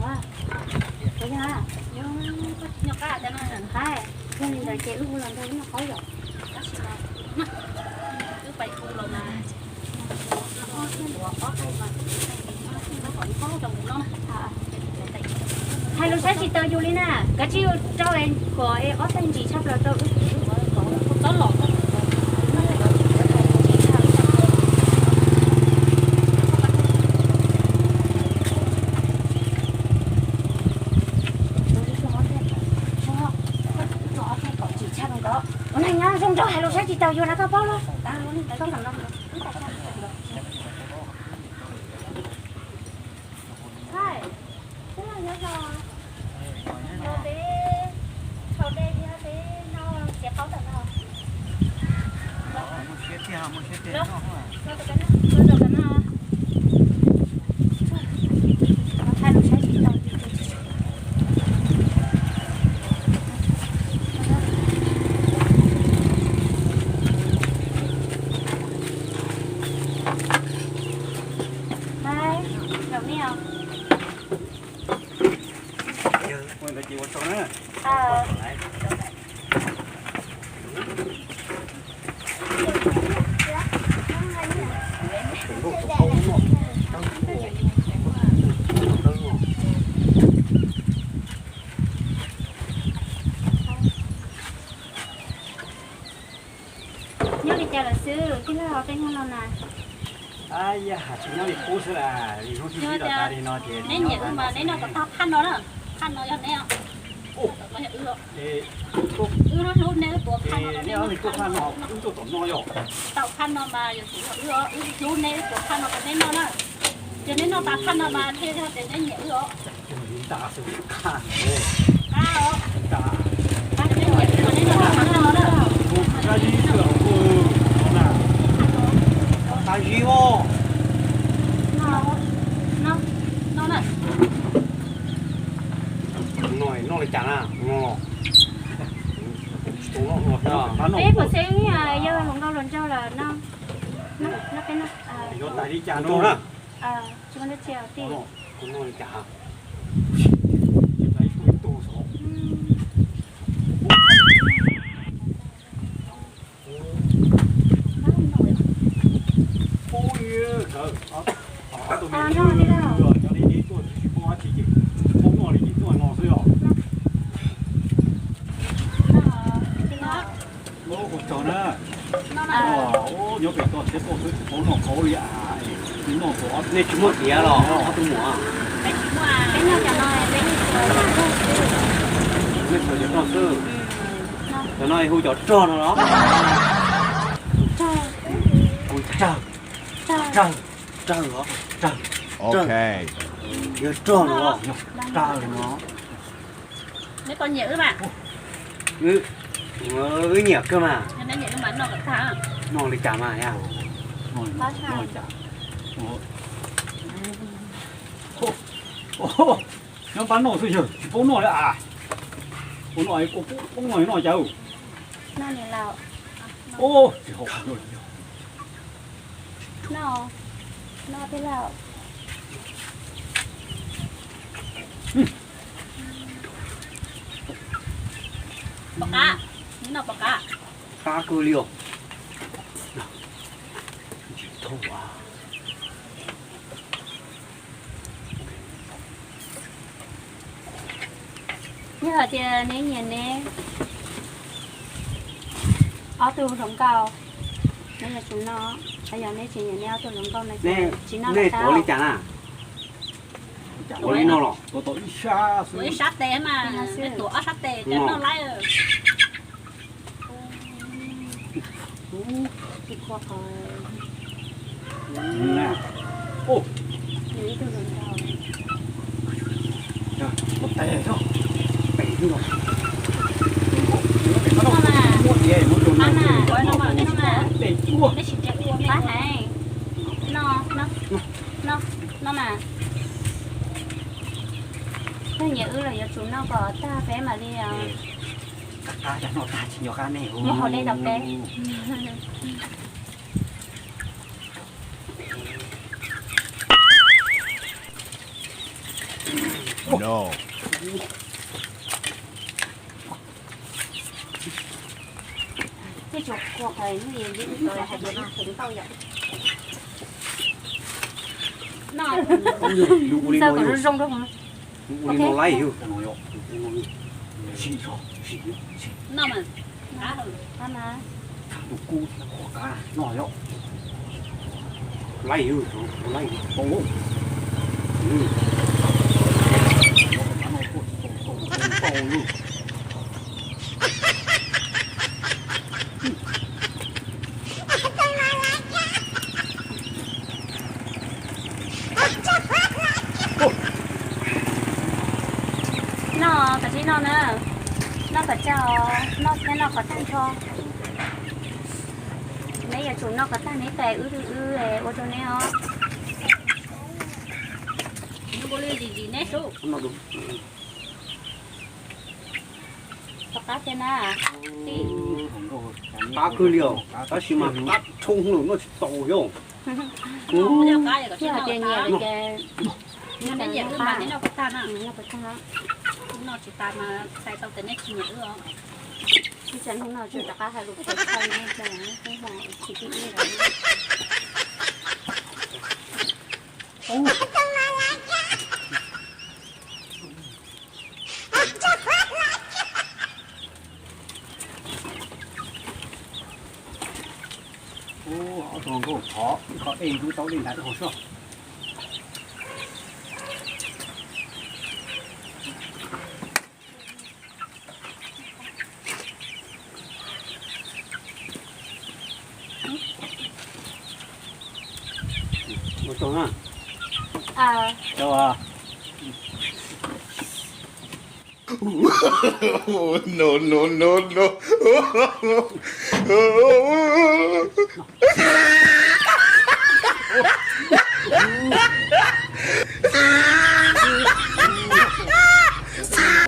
Ua yog, yog qab tias no, yog li ntawd ces wb hu los nrog wb noj qaub yom. Tab sis mas wb pais hu los mas ob teeg mas, ob teeg mas kom qaub rau mus no. Hais lus saib tsis taus yus li na, kav tsij rau kom es ob teeg ntsis tshaj plaws rau wb. Txhob los. Ua neeg nyob zoo nraug hais lus saib tsis taus yus na, koj paub los. Twb los nyob zoo, los peb haus dej thiab peb noj txiav qaub tom no. Los, los tom no. Thaij lub saib tsis tau. Hais, zaum nej os. Nyob li cas lawm xwb, tij laug, peb nyob no na. Yog tsis nyob li qub xwb las, hnub sib ntsib los tas li no ces neb nyiam wb mas neb noj kom tag phaj no na, phaj no yog neb. Wb hlub neb, wb tuav phaj no, neb tuav phaj no, wb tuav tom no yog. Tau phaj no mas yog wb, wb hlub neb, wb tuav phaj no rau neb noj na. Ces neb noj tas phaj no mas thiaj yog tias neb nyiam wb os. Qab os. Qab neb nyiam wb mas neb noj tas phaj no na. Qab zib os. No, no na. No, noj li cas na? No. Peb puas xeeb yog hluas nkauj hluas nraug lawm no. Yuav tas li cas no na? Tsis muaj dab tsi tij. Kuv noj li cas? Nyob pem toj siab tuaj xwb tsis paub noj qaub li as. Nej tsis muaj tiav los ob tug muam? Nej tsuas cov rog xwb. Cov no hu cov rog no los? Hu Tsawg. Tsawg. Tsawg los? Tsawg. Yog rog no los? Yog Tsawg no. Neb puas nyiam wb mas? Wb nyiam kawg mas. Noj li cas mas yog? Nyob pab noj xwb yog tsis paub noj li as. Ua no kua poob no noj cas? Noj, noj tij laug. Pom qab, noj pom qab. Qab kawg li os. Yog hais tias neb nyiam neb ob tug hluas nkauj, neb yuav tsum noj, yog neb tsis nyiam neb ob tug hluas nkauj no ces tsis noj. Nej tuav li cas na? Tuav li no los? Tuav ib sab tes mas, tuav ob sab tes ces noj lawm. Noj mas, nyiam wb los yuav tsum noj kom tag peb mam li. Qab, qab, noj tag tsis nco qab nej. Mus haus dej rau peb. Xaws kom zoo zoo rau hauv. Noj kom sib noj na, noj kom tsawg os, noj thiab noj kom tag nrho. Neb yuav tsum noj kom tag neb tes wb wb ua rau neb os. Qab kawg li os, tab sis mas qab dhau lawm noj tsis tau yom. Noj tsis tas mas txhais tau tias neb tsis nyiam wb os. Ib tsam hnub no tsuas rov qab hais lus phem tshaj li no, tsis tib ib lawm. Ub, ob tug hluas nkauj thov ib qho dej ntub tau dej nrad ib qho soj. Ua tsaug na. Tsaug. No, no, no, no.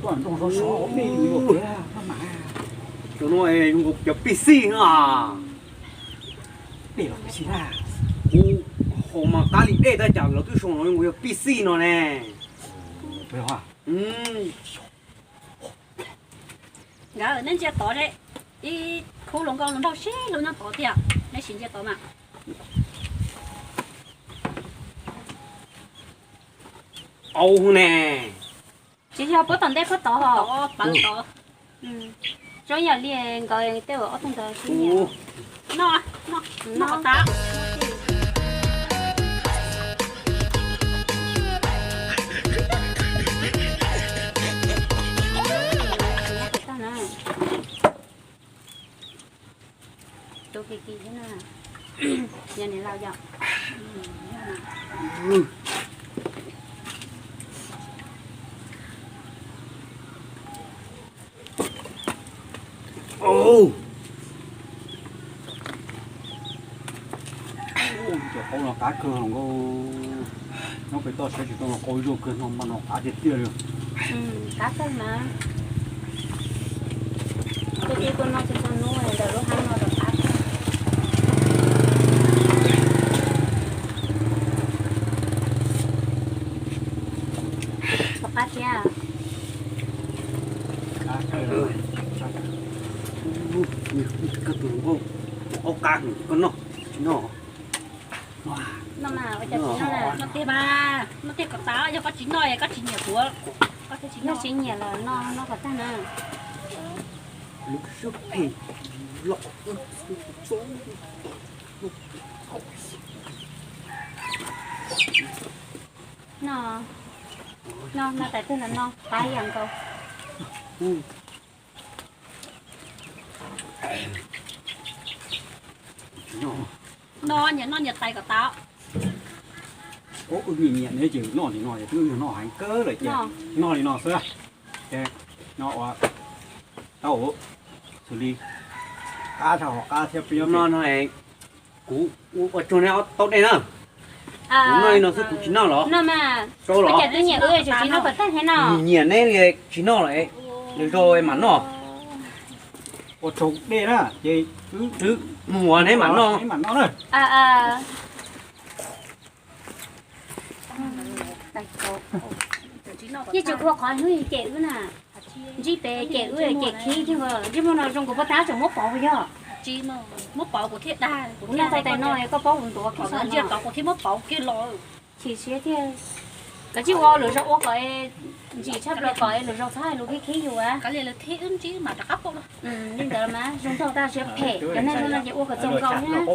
Cov no zoo nkaus cov pij xij no. Kuv haus mas qab li dej tab cas lawv twb sau no zoo nkaus yog pij xij no ne. Nkawd neb ntsia tod, ib khub hluas nkauj hluas nraug sib hlub nyob tod tiag, neb sim ntsia tod mas. Au ne. Tsis yog puab tom ntej puab tod hos. Tod. Zoo yam li nkawd tej uas ob tug ntawd sib nyiam. Noj, noj, noj tas. Tus kis kis thiab na, yog niam laus yom. Cov qaub no qab kawg hluas nkauj, nyob pem toj siab tsis tau los qaub zuaj kawg no mas no qab tiag tiag li. Qab kawg na. Kuv twb kuj noj txhua txhua hnub ntawm lub hab no los qab kawg. Puas qab thiab? Koj tus hluas nkauj, qaub qab koj noj tsis noj? Noj mas ua cas tsis noj na? Noj tiag mas, noj tiag kom tas, yog koj tsis noj es koj tsis nyiam kuv, koj thiaj tsis noj. Yog tsis nyiam los noj, noj kom tag na. Noj, noj, noj tais twg los noj, qab ib yam nkaus. Noj, nyiam noj nyiam tais kom tas. Ub, wb nyiam nyiam ne ces noj li no ces twb yog noj heev kawg lawm ces noj li no xwb. Ces no ua tau xws li qab tshaj qab thiab peb nyob no no. Kuv ua tsaug nej ob tau dej na. Kuv noj li no xwb kuv tsis noj los? Noj mas. Cas twb nyiam wb tsis noj kom tag thiab no? Nyiam neb li tsis noj los, lwm zaus mam noj. Ua tsaug dej na ces wb mus ua neb mam noj. Neb mam noj na. Yeej tsis qhuas qhov hnub cem wb na. Ntsib pem cem wb cem khib thiab nkaus, ntsib muaj no zoo nkaus poj tab tseem muab pauv yog. Kuv noj tau tais no koj paub kuv ntuav khib sab no. Chim siab thiab. Kav tsij ua lwm zaus ua kom ntsim tshaj plaws kom lwm zaus txhob hais lus khib khib yus. Li ntawd mas zoo nraug tag siab phem, cov neeg zoo no ces ua kom txaus nkaus thiab.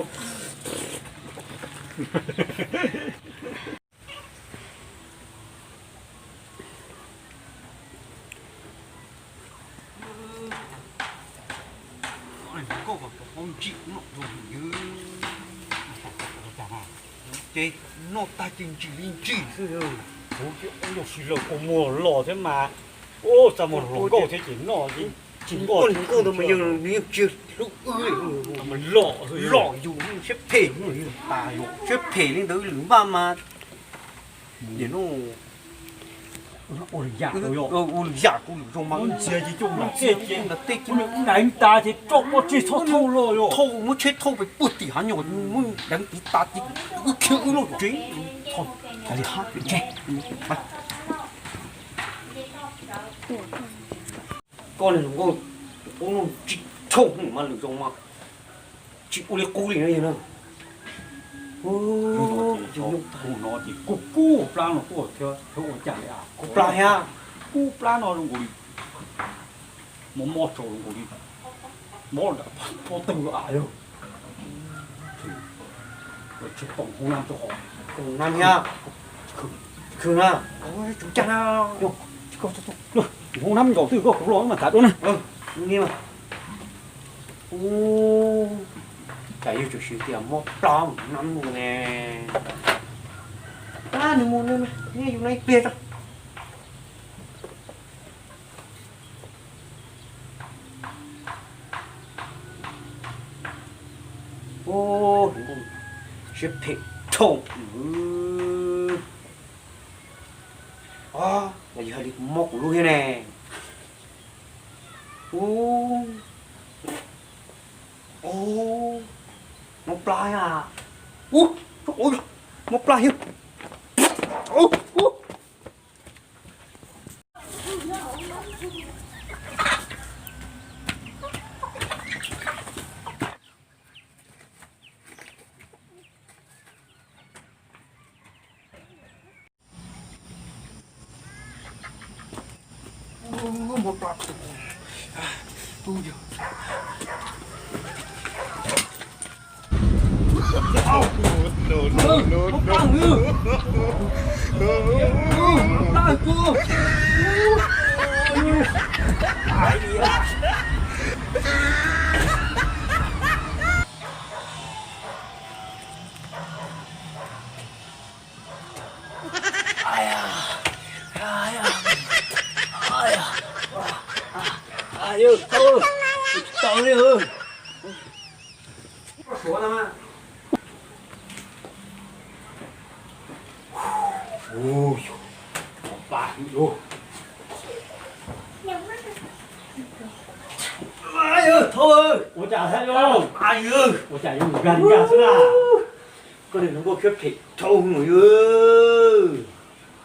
Ces noj tag ces ntsim li ntsim xwb. Kuv yog si laws kua muag los thiab mas, ua txaj muag hluas nkauj thiab ces noj tsis nkauj ntawd mas yog nws yeej tsis hlub wb li. Los yus siab phem, siab phem li ntawd lwm npaj mas. Nim no ua lwm yam kuv lwm zoo mas ntxias ces coj mus tej ces ntawd tej ces naiv tas ces tso pov tseg txhob thauj los yog thauj muab tsheb thauj pem puag tim hav nyom muab deev tiv tas ces wb khiav wb loj tsev. Thov li hab ntshe koj niag hluas nkauj, qub no tsis tshooj mas lwm zaus mas tsis ua li qub li no yog na. Hnub no ces kub kub plab no tuaj thiab ua cas li as? Kub plab thiab. Kub plab no zoo nkaus li mob mob tsau zoo nkaus li mob nram pob tw a yog. Tsis pom hoob nab rau qhov, hoob nab thiab, khw na, tsuv cag na. Hoob nab nkaus twg koj kuv los mas tav dua na. Cas yog tsuas siv tias mob plab mus nab mus ne. Nws mus ne, yus no ib pliag tso. Siab phem dhau. Yog hais li mob kuv lub thiab ne. Mob plab a. Mob plab thiab. Thov ua cas thiab, ua cas yuav nkag nkag xwb na? Koj niag hluas nkauj siab phem dhau mus.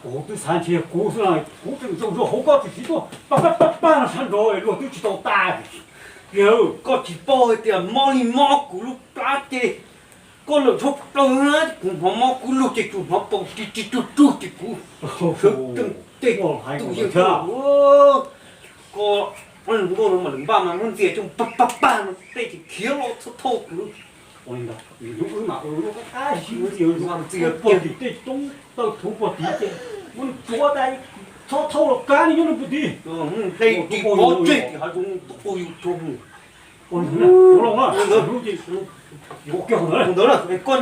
Kuv twb xav ntshe kuv xwb no, kuv tseem zoo zoo hauv koj tsis tsis tuaj pab pab pab pab no sab nraud luag twb tsis tau tas. Yog koj tsis paub hais tias mob li mob kuv lub plab ces koj lawm tshaj plaws na, kuv hnov mob kuv lug ces tsuas hnov paus ris ris rug rug ces kuv sawv tsees tej tus yawg koj, koj hluas nkauj no mas lwm npaj mas muab ntxias coj pag pag pag no tej ces khiav los txhob thauj kuv. Ua li ntawd, lub wb mas lub qab qab ntxias puag tim tej roob taw thuv puag tim ces muab nws tsuav tas, txhob thauj los kab nws nyob nws puag tim. Hle ris pov tseg tim hav zoov tus qub yus tsuag mus. Ua li ntawd, ua li ntawd, ua li ntawd, koj